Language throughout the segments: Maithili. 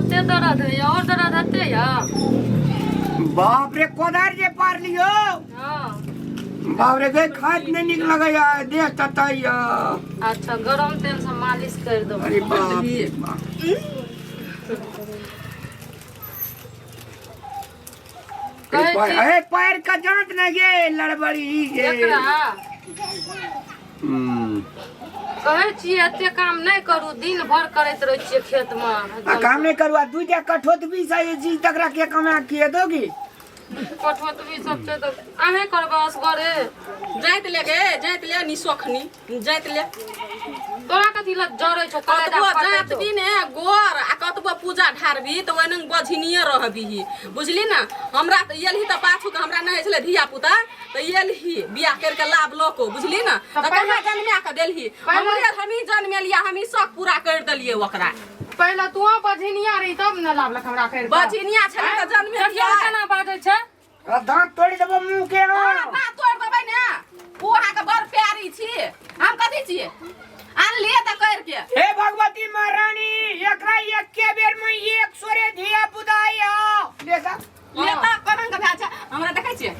ओते दर्द है और दर्द हेतै या बाप रे कोदार जे पार लियो हाँ बाप रे गई खाट नहीं निक लगैया देह ततैया अच्छा गरम तेल से मालिश कर दो अरे बाप रे बाप। कहै छी अरे पैर का जांत न गे लड़बड़ी गे एकरा हम्म। कहै छियै एते काम नहि करू दिन भर करैत रहै छियै खेतमे आ काम नहीं करू आ दू जा कठोत भी सही चीज तकरा के कमा किए दोगी कठोतबी सब छै तऽ अहें करबै असगरे जाइत ले गे जाइत ले निसोखनी जाइत ले तोरा कथी लग जरै छौ कलेजा कतबो फटै छौ। जातबी ने गोर आ कतबो पूजा ढारबी तऽ ओहिना बझिनिये रहबीही बुझली ने हमरा तऽ एलही तऽ पाछू के हमरा नहि होइ छलै धिया पुता तऽ एलही बियाह करि के लाभ लऽ कऽ बुझली ने तऽ तऽ पहिले- कहाँ जन्मा के देलही पहिले- हमरे हमही जन्मेलियै हमही शौक पूरा करि देलियै ओकरा पहिले तू बझिनिया रही तब ने लाभलक हमरा करि कऽ। बझिनिया छलै तऽ जन्मेलियै देखियौ केना बाजै छै आ दांत तोड़ि देबो मुंह के हाँ, दाँत तोड़ि देबै ने ओ अहाँके बड़ प्यारी छी हम कथी छियै आनलियै तऽ करि के हे भगवती महारानी एकरा एके बेर में एक सोरे धिया पुता आइया ले सा लेता करंग भए छै हमरा देखै छियै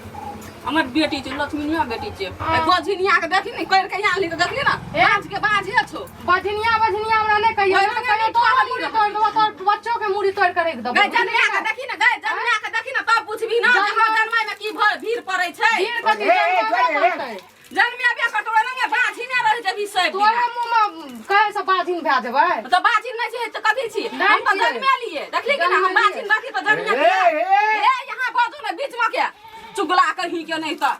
हमर बेटी छै लक्ष्मीनिया बेटी छै बझिनिया के देखी ने करि के आनली तऽ देखली ने बाँझ के बाँझे छौ बझिनिया बझिनिया हमरा नहि कहियो ओहि नहि रंगे कहियो नहि तोरो तोहर मुड़ी तोड़ि देबो तोर बच्चो के मुड़ी तोड़ि के राखि देबो गै जन्मा के देखी ने गै जन्मा के देखी ने तब बुझबी ने जे हँ जन्माय में की भर भीड़ पड़ै छै भीड़ कथी ए, ए, जन्मा ए, पड़तै जन्मे बे करतौ ओहिना बाझिने रहि जेबी सब तोरा दिना मुँह में कहे से बाझिन भए जेबै तऽ बाझिन नहि छै तऽ कथी छी नहि हम तऽ छियै। जन्मे लिए देखली कि ना हम जन्मे बाझिन रहती तऽ जन्मे ए, ए। ए यहाँ बाजू ने बीच में के चुगला कहीं के नहीं तऽ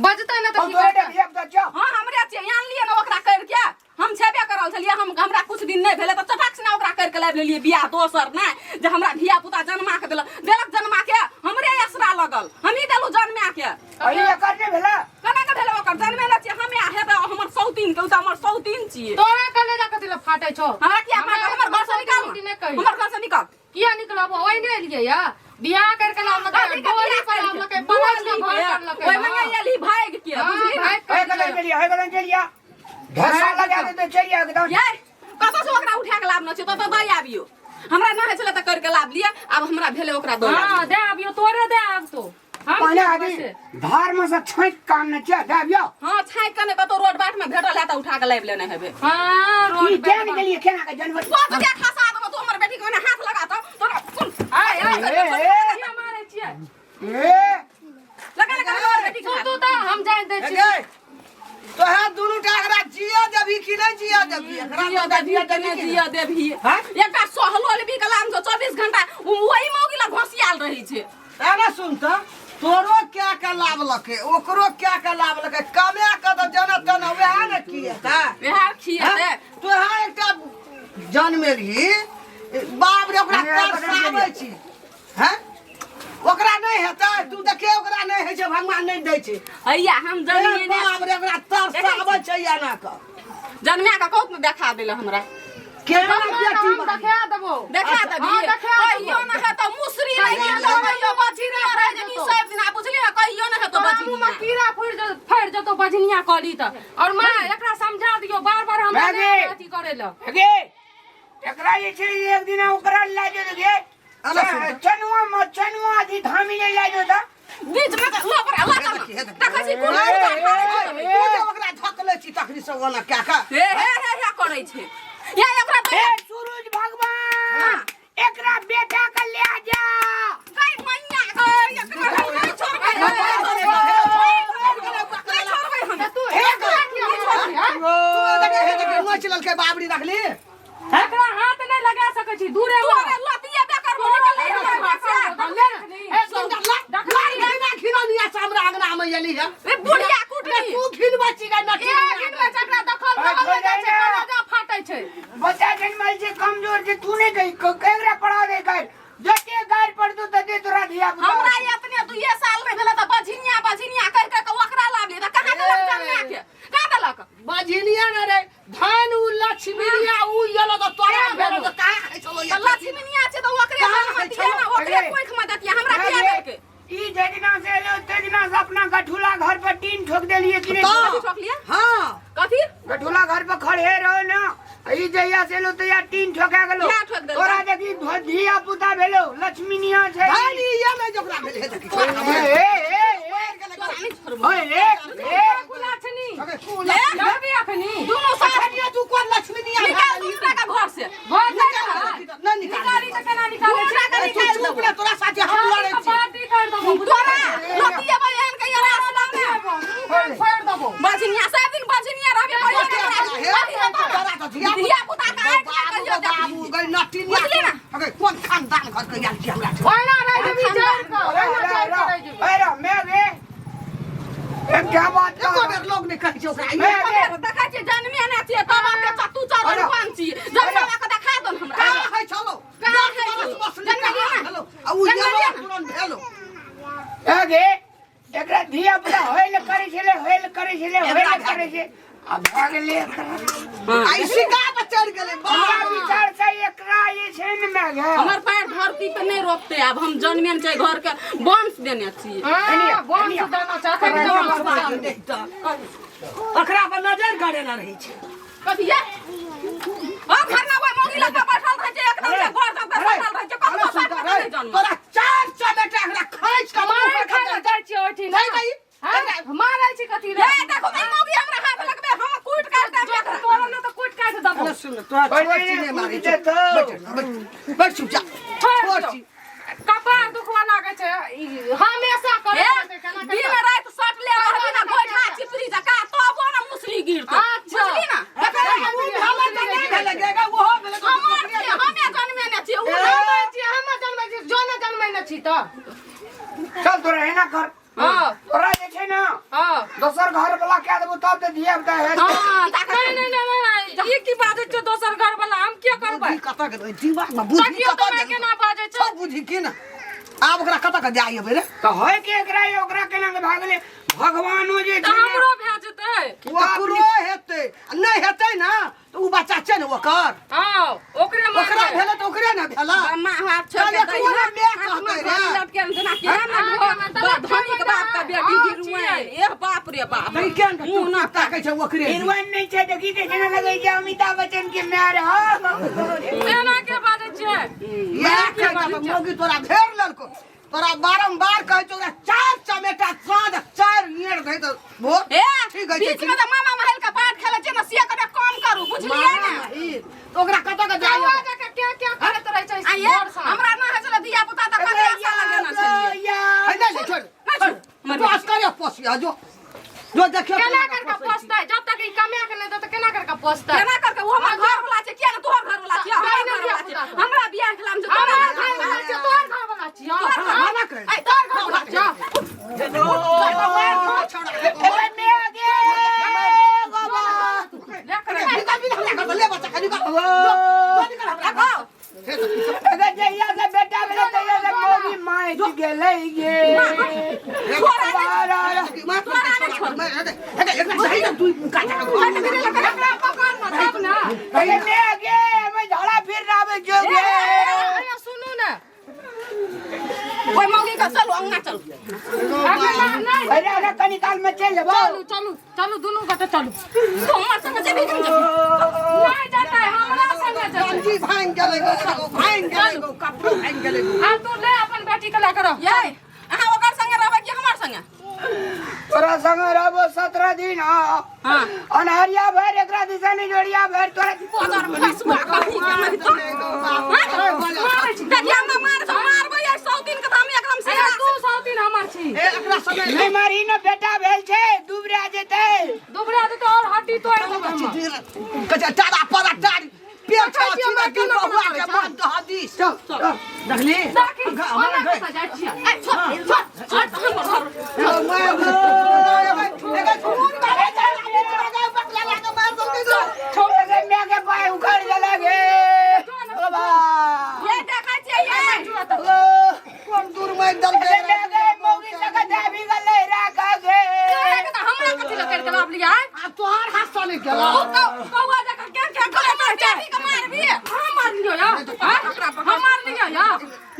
बजतै ने तऽ हम की तोरे करतै धिया पुता छौ हाँ हमरे छियै आनलियै ने ओकरा करि के हम छेबे करल छलियै हम हमरा कुछ दिन नहि भेलै तऽ चटाक से ओकरा करि के लाबि लेलियै बियाह दोसर नहि जे हमरा धिया पुता जन्मा के देलक देलक जन्मा के हमरे असरा लगल हमही देलहुँ जन्मा के अरे एकर नहि भेला केना के भेलै ओकर जन्मे नहि छियै हमे हेबै हमर सौतीन के ओ तऽ हमर सौतीन छियै तोरा कलेजा कथी लए फाटै छौ हमरा किया हमरा फाटल हमर घर से निकाल नहि कही। हमर घर से निकाल किया निकलब ओहि नहि एलियै या बियाह करके लावलकै कथी के डोली बियाह पर करके? लावलकै पलट के घर डोली करलकै ओहिमे नहि एली भागि के हाँ, बुझली ने भागि के हे कदम चलिया हे कदम चलिया ढसा लगा दे तो चलिया एकदम ये कतऽ से ओकरा उठा के लाबना छै ततऽ दऽ आबियौ हमरा नहि होइ छलै तऽ करके लाब लिअ आब हमरा भेलै ओकरा दऽ आबियौ। हाँ दे आबियो तोरे दे आब तो हम पहले की आदमी करबै से? धार में से छाँकि काम न छै दे आबियो हँ छाँकि कऽ नहि कतौ रोड बाट मे भेटल हैत तऽ उठा के लाबि लेने हेबै हाँ की रोड जान गेलिए केना के जानवर बाप के खसा देबो तू हमर बेटी के ओना हाथ लगा तऽ तोरा सुन आय आय ए, ए, किया मारै छियै ए लगा लगा हमर बेटी के तू हाथ तू तऽ हम जान दै छी गै तोहे दुनू टा एकरा जिया देबही कि नहि जिया देबही एकरा जिया तऽ देबही जिया कि नहि देबही कि जिया देबही हाँ? एकटा सहलो लेबी कलाम छौ 24 घंटा वही मौगी लग घोसियाल रहै छै अरे सुन तऽ तोरो क्या के लाभलकै ओकरो क्या के लाभलकै कमा के तऽ जेना तेना वएह ने खिएतै वएह खिएतै तोहे एकटा जन्मेलही बाप रे ओकरा तरसाबै छी हैं ओकरा नहि हेतै तू देखिए ओकरा नहि होइ छै भगवान नहि दै छै हैया हम जन्मे बाप रे ओकरा तरसाबै छै एना कऽ जन्मे कऽ कहू ने देखा देले हमरा केना बेटी हम बारी? देखा देबो देखा देबी हाँ, देखा देबो। कहियो न हेतौ मुसरी नहि गिरतौ कहियो बझिनिया रहि जेबी सब दिना बुझली ने कहियो न हेतौ तोरा मुँह में बझिनिया कीड़ा फुरि जे फड़ि जेतौ बझनिया कहली तऽ और माँ एकरा समझा दियौ बार बार हमरा माँ नहि गे। अथी करै लए गे एकरा जे छै एक दिन ओकरा लए जेतौ गे अरे सुन तऽ। चनुआ म चनुआ अथी धामी नहि लए जेतौ बीच में लो ओकरा ला हे देखी, हे देखी। देखै छी कोन ए, मुर्गा ठाढ़े ए, छै ए। तू जे ओकरा धकले छी तखनी से ओना कए कऽ हे हे हे हे करै छै या ओकरा हे दे सूरज भगवान एकरा बेटा के ले जा गै मैया गै एकरा नहि छोड़बै नहि छोड़बै हम तऽ तू एकरा किया मारै छी, हँ? तू देखी हे देखी नोचि लेलकै बाबरी रखली एकरा हाथ नहि लगा सकै छी दूरे रह। तोरे लतिये बेकर हो निकल हमर घर से ए, तू घिना घिनौनिया से हमरा अंगना में एली है ए बुढ़िया कुटनी तू घिनबै छी गे न ए, घिनबै छै, एकरा देखल रहल नहि जाइ छै, कलेजा फाटै छै। बच्चा जनमल छै कमजोर छै तू नहि कही केकरा पढ़ा दे गारि जते गारि पढ़तौ तते तोरा धिया पुता हमरा एतने दुइये साल नहि भेलै तऽ बझिनिया बझिनिया कहि कहि कऽ ओकरा लाबली तऽ कहाँ देलक जन्मा के कहाँ देलक बझिनिया ने रे धन उ लक्ष्मीनिया उ एलो तऽ तोरा भेलो तऽ कहाँ खाइ छलो तऽ लक्ष्मीनिया छै तऽ ओकरे कहाँ जन्म होइ दिया ने छलो? ओकरे कोखि मे देतियै हमरा किया देलकै ई जदिना से एलो तदिना से अपना गठुला घर पर टीन ठोक देलिए कि नहीं कथी ठोकलियै हाँ कथी गठुला घर पर खड़े रहो ना ई जहिया से एलो तहिया टीन दिन ठोका गेलो। किया ठोक देलकै? तोरा देखी धिया पुता भेलो लक्ष्मीनिया छै। भाई ये नहि जे ओकरा भेलै देखी। ए ए ए ए तोरा नहि छोड़बौ। ओए ए ए कुलाछनी अगे कोन ले। लड़बी अखनी। दुनू सास लक्ष्मीनिया तू कोन लक्ष्मीनिया निकाल दुनू टा के घर से। भऽ निकाल जाइ। नहि निकाल। निकाली तऽ केना निकालै दुनू टा के छै? तू निकाल चुप देबौ। रे, तोरा साथे हम लड़ै छी। पार्टी कर देबो। तोरा लतियेबै एहन के यहाँ रास्ता मे। मुँह फोड़ि देबो। बझनिया सब दिन बझनिया रहबे कहियो हे, नहि तोरा तऽ धिया धिया पुता के आँखि नहि कहियो बाबू देखबी। गई नटिनिया। बुझली ना? अगे कोन खानदान घर के आयल छी हमरा? ओहिना रहि जेबी जड़ि कऽ, ओहिना जड़ि कऽ रहि जेबी। अरे मैं रे एक क्या बात एको बेर लोग नहि कहै छै ओकरा। मैं रे देखै छियै जन्मे नहि छियै तब के चतु चरण कोन छियै जन्मे के देखा दो हमरा। कहाँ होइ छलो? कहाँ दस होइ बरस छलो? बसली जन्मे कहाँ लिअ ना। भेलो? आ उ जन्मे एलो लिअ ना। तुरन्त भेलो। अगे एकरा धिया पुता होइल करै छलै, होइल करै छलै, होइल करै छै, आ भऽ गेलै एकरा। आ ई सिक्का पर चढ़ि गेलै। हमरा बाप। विचार से एकरा जे छै ने माय गे। हमर पैर धरती पे नहि रोपते, आब हम जन्मे छै घर के वंश देने छियै। हँ, वंश देना छै, अखन वंश देना। ओकरा पर नजर गड़ेला रहै छै। कथी ये ओ घर में ओइ मौगी लग के बैठल रहै छै, एकदम से घर सब के सटल रहै छै, ककरो अरे साथ सुनता नहि रे, जन्म। तोरा चार चमेटा एकरा खैच के मारै मुँह पर खाइ लए जाइ छियै ओहिठिन। नहि गई। हँ? मारै छी कथी रे? ए देखो ई मौगी हमरा हाथ लगबे, हम कूट काट देब एकरा। तोरा ने तऽ कुटि काटि देबौ। अरे सुन, तोरा ओहि छोट छी ने नहि मारै कुटि छै। देतौ। बैठ बैठ बैठ चुपचाप। छोड़ि छोट दियौ। छी। कपार दुखवा लागै छै ई हमेशा ए करै छै, केना दिन केना। राति सटले रहबी ना गोइठा चिपरी जका तबो ना मुसरी गिरतौ। अच्छा। बुझली ना? देखै उ भेलै तऽ नहि भेलै गे, गे, ओहो भेलै तऽ हमर छियै, हमे जन्मे ने छियै उ। जन्मै छी, हमे जन्मै छी, जो ने जन्मै ने छी तऽ। चल तोरा एना कर। हँ। तोरा जे छै ने हँ। दोसर घर वाला कए देबो तब तऽ धिया पुता हेतै। हां ताकत। नहि नहि नहि नहि, ई की बाजै छियै दोसर घर वाला हम किया करबै? बुद्धि कतऽ गेलै दिमाग में, बुद्धि तकियो कतऽ तऽ माय गेलै? केना बाजै छै? छौ बुद्धि की ने, आब ओकरा कतऽ के जाय अबै रे? तऽ होय के एकरा ये, ओकरा केना के भए गेलै भगवानो जे तऽ छै ने, हमरो भए जेतै। ओकरो हेतै आ नहि हेतै ने तऽ उ बच्चा छै ने ओकर। हँ, ओकरे ओकरा मारबै। भेलै तऽ ओकरे ने भेलै। माँ हाथ छोड़ के चल, एकरो ने माय हाथ में कहतै घड़ी रे। लटके जेना केहन ने हाँ, धनी के बाप के बेटी हाँ, हीरोइन। एह बाप रे बाप। नहीं केहन के मुँह ना ताकै छै ओकरे। हीरोइन नहि छै, देखी तऽ जेना लगै छै अमिताभ बच्चन के माय रह। एना के बाजै छियै? इएह कहै छै मौगी तोरा घेर लेलको, तोरा बारम्बार कहै छौ ओकरा चार चमेटा साँझ चार नियर दै तऽ भोर। ए ठीक होइ छै। बीच में तऽ मामा महल के पाठ खेलै छियै ने, से कने कम करू, बुझलियै ने? तऽ ओकरा कतऽ के जाय कौआ जकाँ क्या क्या करैत रहै छै आ ये भोर साँझ। हमरा ना होइ छलै धिया पुता तऽ ककरा आशा लगेना छलियै? है नहि छोड़ नहि छोड़। तू असगरे पोसिया जो जो देखियो। केना करके पोसतै? जब तक ई कमा के नहि देतै केना करके पोसतै? केना करके ओ हमर घर वाला छै? किया ने तोहर घर वाला छियै? हमर नहि, घर वाला धिया छै। पुता। हमरा बियाह खेलाम छै हमरा तोरा घर वाला छियै, तोहर घर वाला छियै। तोहर घर मना कर। ऐ तोहर घर वाला छियै। ए माय गे बाबा। ले कर। निकल निकल हमरा घर से, ले बच्चा के निकल जो, जो निकल हमरा घर से। हे तऽ अगर जहिया से बेटा भेलै तहिया से मौगी मारि गेलै गे। एकरा पकड़ ने तब ने। अरे माय गे, हमे झाड़ा फिर आबै जो गे। अरे सुनू ने। ओइ मौगी के चलू अंगना चलू। अखन नहि। अरे अरे कनी काल में चलि जेबौ। चलू चलू चलू दुनू गोटे चलू। तू हमर संगे जेबही कि नहि जेबही? नहि जेतै, हमरा संगे जेतै। आब तू ले अपन बेटी के लए के रह। यै अहाँ ओकर संगे रहबै कि हमर संगे? तोरा संगे रहबो 17 दिन। हाँ। हाँ। अनहरिया भरि एकरा दिशा नहीं जोड़िया भरि तोरा। बदर फसुआ कहीं के नहीं तो। देखिए हमरा मार छौ, मारबै आइ 100 दिन के तऽ हम एकदम से। अरे तू सौतीन हमर छी। नहीं मारी ने, बेटा भेल छै दुबरा जेतै। दुबरा देतै और हड्डी तोड़ि देबै हम। देखली। देखी ओना कतऽ जाइ छियै? ऐ छोड़ छोड़ छोड़ हमर घर। अरे माय के पाय उखड़ गेलै गे बाबा। ये देखै छियै ये। कोन दूर में दल अरे माय गे, मौगी सके दाबी गेलै राखा गे। तोरा के तऽ हमरा कथी लए करि के लाबलियै आँय? आब तोहार हाथ से नहीं गेला। ओ कौआ जकाँ के के करैत रहै छै? बेटी के मारबी? हम मारलियै या? आँय? हम मारलियै या?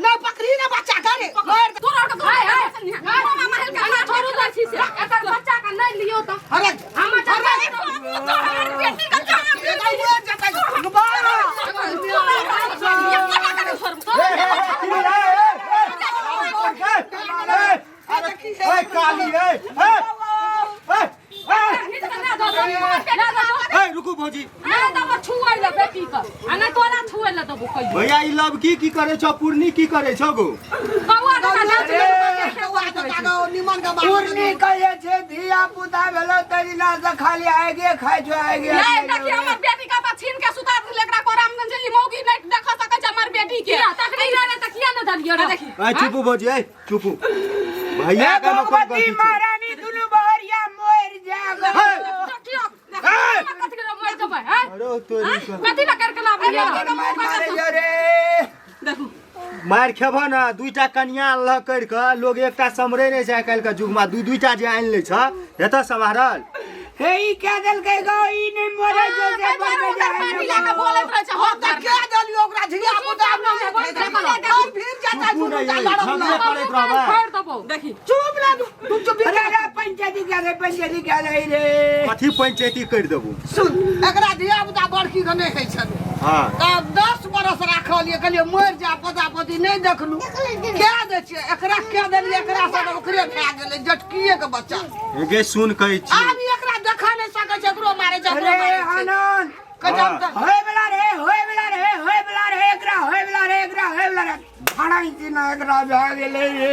नहीं पकड़ी ना बच्चा के रे। तोरा के हाय, हाय। मामा महल के एना छोड़ू तऽ छी से एकर बच्चा के नहि लियौ तऽ अरे हम तोहर बेटी के जान। एका उड़ जाता है। देबो कहियो। भैया ई लवकी की करे छौ पुरनी की करे छौ गो कौआ जकाँ नाच अरे, कौआ जकाँ गो, निमन के बात पूर्णी कहे छै धिया पुता भेलो तरिना से खाली आगे खाइ छौ आगे नहीं देखी हमर बेटी का तऽ छीन के सुता देल एकरा कोरा में जे ई मौगी नहीं देख सकै छै हमर बेटी के किया तकनी रहे तऽ किया ने देलियै रे देखी ए चुपू भौजी ए चुपू भैया ए के कोन भगवती गलती छौ महारानी दुनू बहरिया मोर जा गो हे! किया कथी के मर जेबै हैं अरे तोरी के कथी ला करके लाबलियै मार मारे जो रे देखू मारि खेबह ने दुईटा कनिया अनलह करि कऽ लोग एकटा सम्हरे नहि छै आइ काल्हिके युगमे दू दुईटा जे आनि लै छ हेतऽ सम्हारल हे ई क्या देलकै गो ई नहि मरे जो से ताहि दुआरे बड़ ओकर पार्टी लए के बोलैत रहै छै हम हम तऽ के देलियै ओकरा धिया पुता नहि हेतै। और भीड़ जाता चुपू दुनू नहि टा ये, लड़ल झगड़े करैत रहबै छोड़ देबो देखी चुप ना तू चुप अरे रे पंचायती क्या रे पंचायती क्या रे रे कथी पंचायती करि देबू सुन एकरा धिया पुता बड़की के नहि होइ छलै हँ तब 10 बरस राखलियै कहलियै मरि जा पोता पोती नहि देखलू क्या दै छियै एकरा क्या देलियै एकरा सब ओकरे भए गेलै जटकिए के बच्चा गे सुन कहै छी आब ई एकरा देखा नहि सकै छै एकरो मारे छै एकरो अरे मारे छै आनंद कहै छै हम तऽ होय वाला रे होय वाला रे होय वाला रे एकरा होय वाला रे एकरा होय वाला रे भाड़ा ना एकरा भए गेलै रे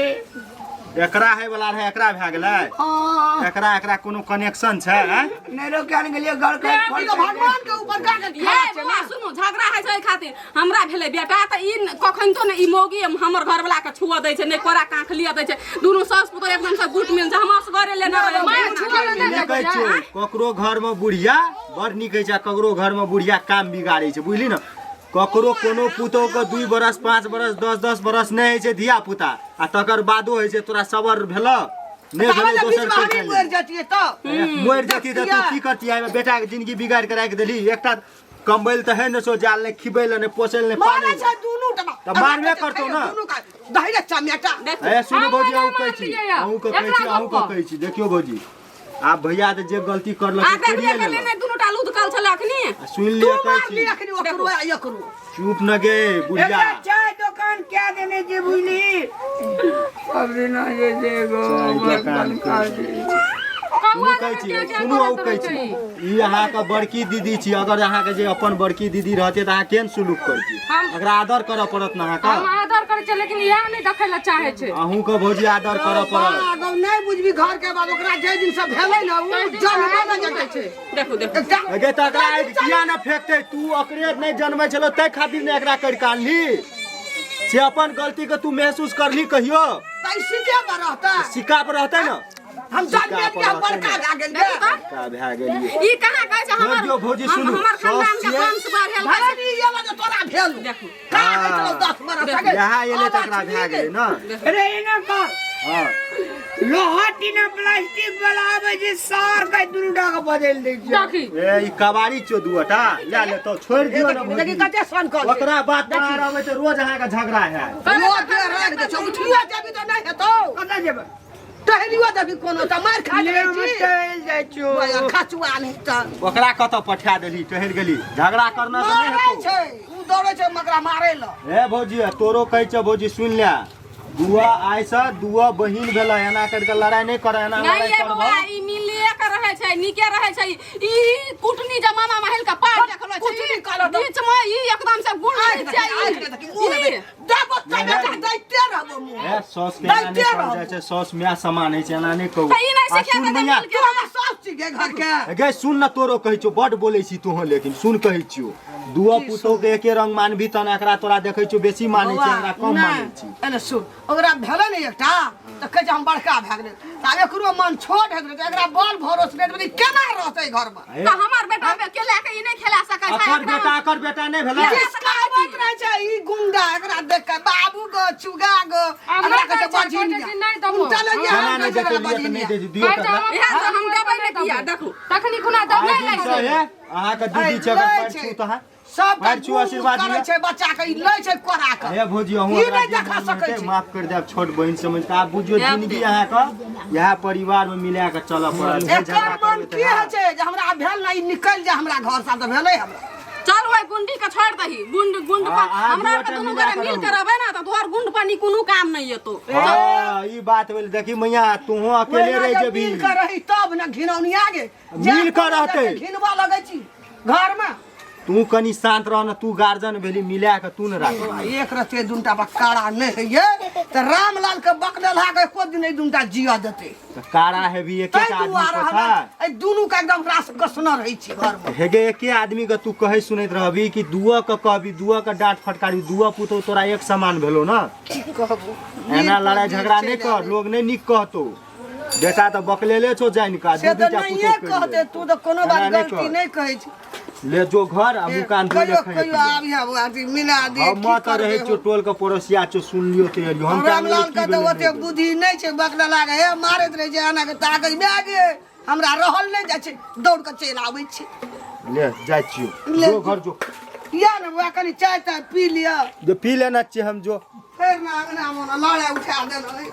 एकरा है वाला रहै एकरा भए गेलै हाँ एकरा एकरा कोनो कनेक्शन छै आँय? नहि रोक्यान गेलियै घर के ई तऽ भगवान के ऊपर का के ये खड़ा छै बौआ सुनू झगड़ा होइ छै एहि खातिर हमरा भेलै बेटा तऽ ई कखन तो ने ई मौगी हमर घरवला के छुअ दै छै नहि कोरा काँख लिअ दै छै दुनू सास पुतोह एकदम से गुट मिल छै हम असगरे लेने रहै माय छुअ लए ई नहि कहै दै छियौ छै ककरो घरमे बुढ़िया बड़ नीक होइ छै आ ककरो घरमे बुढ़िया काम बिगाड़ै छै बुझली ने ककरो कोनो पुतोहके 2 बरस 5 बरस 10 10 बरस नहि होइ छै धिया पुता आ तकर बादो होइ छै तोरा सबर भेलऽ नहि ताबे भेलौ जे दोसर बीचमे कोइ हमही मरि जतियै तब मरि जती तऽ तू की करती एहिमे बेटाके जिंदगी बिगाड़ि के राखि देलही एकटा कमबै तऽ है ने सो जाल नहि खिबै लए नहि पोसै लए नहि मारै पालै छै दुनू टा तऽ मारबे करतौ ने। दुनू का दहिरे चमेटा ए सुनू हम भौजी नहि अहूँ कहै छी मारलियै यऽ। अहूँ के कहै एकरा छी अहूँ के गप्प। कहै छी देखियौ भौजी आब भैया तऽ जे गलती करलक आ से देखलियै करिए गेलै लेलक नहि दुनू टा लुधकल छलै अखनी आ सुनि तू लिअ कहै मारली छी अखनी ओकरो आ एकरो चुप न गे बुढ़िया एकरा चाय दोकान क्या देने छी बुझली अब ना जे जे गो चाय दोकान कर सुनू कहै छी सुनू अहूँ कहै छी ई अहाँके बड़की दीदी छी अगर अहाँके जे अपन बड़की दीदी रहतै तऽ अहाँ केहन सुलूक करती एकरा आदर करऽ पड़त ने हम अहाँके आदर करै छियै लेकिन इएह नहि देखै लए चाहै छै अहूँके भौजी आदर करऽ पड़त बाबा, नहि बुझबी घर के बाद ओकरा जे दिन से भेलै ने उ जन्मे ने जटै छै देखू देखू एकटा अगे तऽ एकरा आगि किया ने फेकतै तू ओकरे नहि जन्मै छलो ताहि खातिर ने एकरा करि कऽ आनली से अपन गलती के तू महसूस करली कहियो तऽ ई सिके पर रहतै सिक्का पर रहतै ने हम सिक्का जन्मे पर के हम रहतै बड़का ने भए गेलियै का भए गेलियै ई कहाँ कहै छै छोड़ि हमर दियौ भौजी, सुनू। हमर खानदान साउस के छियै। वंश बढ़ेल भले नी ये वाला तोरा भेल देखू का होइ छलौ 10 बरस सगे इएह एलै तकरा भए गेलै ने अरे एना कर हँ लोहा टीना प्लास्टिक वाला आबै छै सार के दुनू टा के बदलि दै छै देखी ए ई कबाड़ी छौ दूटा लए ले तो छोड़ि दियौ ने देखी भौजी कते सन कर ओकरा बात पर रहबै तऽ रोज अहाँके झगड़ा हैत रोज राख दे छौ उठियो जेबी तऽ नहि हेतौ कतऽ जेबै टहलियो देबी कोनो तऽ मारि खा ले जेबै हम छी टहलि जाइ छियौ खचुआ नहि तऽ ओकरा कतऽ पठा देलही टहलि गेली झगड़ा करना तऽ नहि मारै हेतौ छै उ दौड़ै छै मकरा मारै लए हे भौजी तोरो कहै छौ भौजी सुनि ले दुआ आइसँ दुआ बहिन भेलै एना करि कऽ लड़ाइ नहि कर एना नहीं लड़ाइ ये करबह बौआ ई मिलिए के रहे छै नीके रहे छै ई कुटनी जमाना महल के पार देखलो छै कुटनी कहलो तऽ- बीच में ई एकदम से गुण आँखि छै देखी, आँखि देखी, मुँह ई देखी। देबो चमेटा दैते रहबो मुँह हे सौस के एना नहि दैते कहल रहबो जाइ छै सौस माय समान होइ छै एना नहि कहू तऽ ई नहि आ सिखेतै सुन तऽ मैया मिलके तू हमर सास छी गे घर के गे सुन न तोरो कहै छियौ बड बोलै छी तोहूँ लेकिन सुन कहै छियौ दुआ पुतोह के एके रंग मानबी तहन एकरा तोरा देखै छियौ बेसी मानै छै एकरा कम मानै छी एने सुन ओकरा भेलै ने एकटा तऽ कहै छै हम बड़का भए गेलै तऽ आब एकरो मन छोट हेतै तऽ एकरा बल भरोस नहि देबै केना रहतै घरमे हे, तऽ हमर बेटा के लए के ई नहि खेला सकै छै अकर एकरा- बेटा अकर बेटा नहि भेलै किसकाबत रहै छै ई गुंडा एकरा देख के बाबू गो चुगा गो हमरा एकरा कहै छै कहै छै, बझिनिया कहै छै, नहि देबो। उल्टा लगिया केना नहि देतै लिए तऽ नहि दै छै दियौ तकरा इएह तऽ हम देबै ने किया देखू तखनी खुना देबै आइ दिनसँ हे अहाँके दीदी छै अगर लै पैर छै। छू तऽ अहाँ सब पैर छू आशीर्वाद करै लिअ छै बच्चा के ई लै छै कोरा के हे भौजी अहूँ ई एकरा नहि जे देखा मन सकै हेतै, छी। माफ कर देब छोट बहिन समझ के आब बुझियौ जिंदगी अहाँके इएह परिवार में मिला के चलऽ पड़त जे एकर झगड़ा मन करबै की तऽ होइ छै जे हमरा भेल ने ई निकलि जाय हमरा घर से तऽ भेलै हमरा चल ओहि गुंडी के छोड़ दही गुंड गुंड पर हाँ, अहाँ हमरा दू आरके गोटा दुनू मिला गोटे कऽ मिल के रहू। रहबै ने तऽ तोहर गुंड पर नी कोनो काम नहि एतौ हँ ई बात भेल देखी मैया तूहो अकेले ओहिना रहि जब जेबी मिल के रही तब ने घिनौनिया गे मिल के रहतै। घिनबा लगै छी घर में तू कनि शांत रह न, तू गार्जियन भेली, मिला के तू न राख। एक रते दुनटा बकारा नहि होइए तऽ रामलाल के बकलेलहा के एको दिन एहि दुनटा जियऽ देतै। तऽ कारा हेबी एक ताहि एक आदमी दुआरे को हमरा था। एहि दुनू के एकदम रास कसना रहै छी घरमे। हेगे एके आदमी के तू कहै सुनैत रहबी कि दुआ के कहबी, दुआ के डांट फटकारी, दुआ पुतोह तोरा एक समान भेलो न। की कहबो, एना लड़ाई झगड़ा नहि कर, लोग नहि नीक कहतो। बेटा तऽ बकलेले छौ जानि कऽ, से दू तऽ दूटा नहिये पुतोह करि कहतै, ले। तू तऽ कोनो एना बात नहि गलती कर। नहि कहै छी। ले जो घर आ मुकान धोइ ले, कहियो खाइ कहियो पियै। आबिहे बौआ, अथी मिला दे। हम की तऽ करबै रहै छियौ हम? टोल के पड़ोसिया छौ, सुनलियौ तऽ एलियौ। हम तऽ रामलाल के की तऽ भेलै ओते नहि भेलै। बुद्धि नहि छै, बकलेला के हे मारैत रहै छै एना के ताकै, माय गे हमरा रहल नहि जाइ छै, दौड़ के चलि आबै छै। ले जाइ छियौ, ले जो घर जो। किया ने बौआ, कनि चाय ताय पी लिअ। जे पी लेना छियै हम, जो फेर ने अङ्गना मे लड़ाइ उठा देलक।